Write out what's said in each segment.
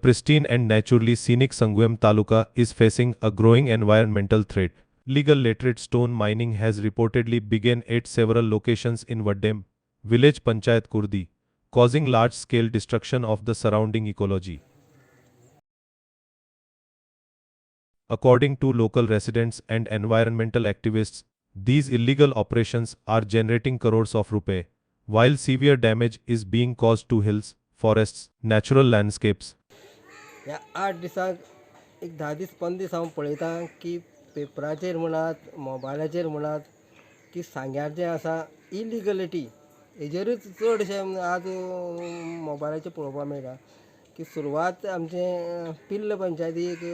pristine and naturally scenic Sanguem Taluka is facing a growing environmental threat. Illegal laterite stone mining has reportedly begun at several locations in Vaddem village Panchayat Curdi, causing large-scale destruction of the surrounding ecology. According to local residents and environmental activists, these illegal operations are generating crores of rupees, while severe damage is being caused to hills, forests, natural landscapes. ह्या 8 दिसांक एक 10 दीस 15 दीस हांव पळयतां की पेपराचेर म्हणात, मोबायलाचेर म्हणात की सांग्यार जें आसा इलिगलिटी हेजेरूच चडशें आज मोबायलाचेर पळोवपाक मेळटा की सुरवात आमचें पिल्ल पंचायतीक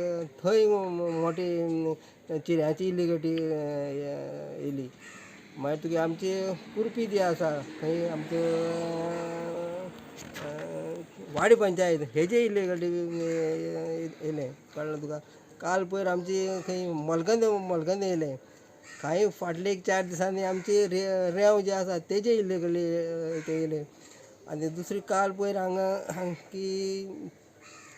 थंय मोटी चिऱ्यांची इलिगलिटी येयली. मागीर तुगे आमची कुर्पी जी आसा थंय आमचे वाडी पंचायत हेजे इलिगलिटी येयलें, कळ्ळें तुका. काल पयर आमची खंय मलगंद येयलें. कांय फाटले एक 4 दिसांनी आमची रेंव जे आसा तेजे इलिगली ते येयले. आनी दुसरी काल पयर हांगा की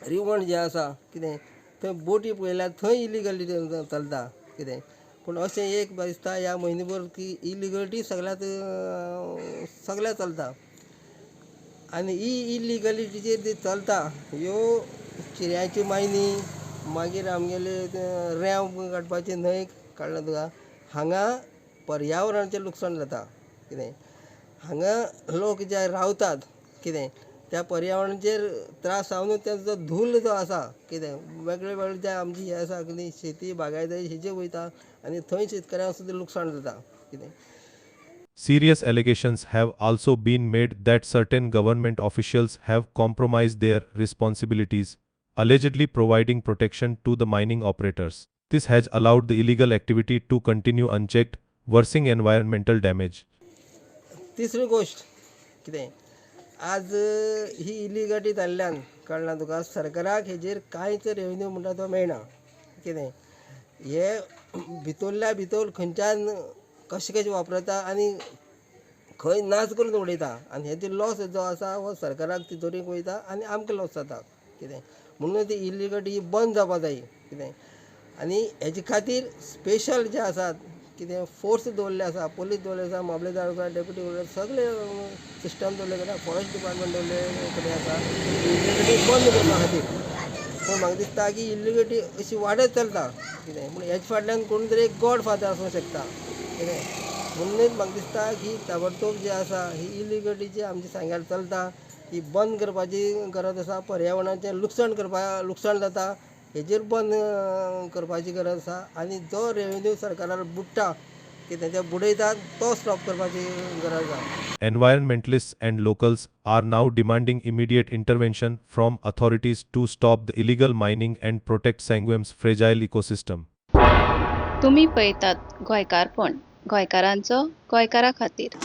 रिवण जें आसा कितें थंय बोटी पळयल्यार थंय इलिगली चलता कितें. पूण अशें एक दिसता ह्या म्हयने भर की इलिगलिटी सगळ्यांत सगळ्याक चलता. आनी ही इलिगलिटीचेर जी चलता ह्यो चिऱ्यांची मायनी, मागीर आमगेले रेंव काडपाची न्हंय, कळ्ळें तुका. हांगा पर्यावरणाचें लुकसाण जाता कितें. हांगा लोक जे रावतात कितें त्या पर्यावरणाचेर त्रास जावन तेजो धुल्ल जो आसा कितें वेगळे वेगळे जे आमची हें आसा कितें शेती बागायती हेजे वयता आनी थंय शेतकऱ्यांक सुद्दां लुकसाण जाता कितें. Serious allegations have also been made that certain government officials have compromised their responsibilities, allegedly providing protection to the mining operators. This has allowed the illegal activity to continue unchecked, worsening environmental damage. तिसरी गोश्ट कितें आज ही illegality जाल्ल्यान, कळ्ळें तुका, सरकाराक हेजेर कांयच रेवेन्यू म्हणटा तो मेळना कितें. हे भितरल्या भितर खंयच्यान कशें कशें वापरता आनी खंय नाच करून उडयता आनी हेजो लॉस जो आसा हो सरकाराक तिजोरीक वयता आनी आमकां लॉस जाता कितें. म्हणून ती इलिगलिटी बंद जावपा जाय कितें. आनी हेजे खातीर स्पेशल जे आसात कितें फोर्स दवरले आसा, पोलीस दवरले आसा, मामलेदार आसा, डेप्युटी दवरले, सगळे सिस्टम दवरले कडेन, फॉरेस्ट डिपार्टमेंट दवरले कडेन आसा इलिगलिटी बंद करपा खातीर. पूण म्हाका दिसता की इलिगलिटी अशी वाडत चलता कितें. पूण हेजे फाटल्यान कोण तरी एक गॉड फादर आसूंक शकता कितें. म्हणूनच म्हाका दिसता की ताबडतोब जी आसा ही इलिगलिटी जी आमच्या सांग्यार चलता ही बंद करपाची गरज आसा. पर्यावरणाचें लुकसाण जाता हेजेर बंद करपाची गरज आसा. आनी जो रेवेन्यू सरकारार बुडटा कितें ते बुडयतात तो स्टॉप करपाची गरज आसा. Environmentalists and locals are now demanding immediate intervention from authorities to stop the illegal mining and protect Sanguem's fragile ecosystem. तुमी पळयतात गोंयकारपण, गोंयकारांचो गोंयकारा खातीर.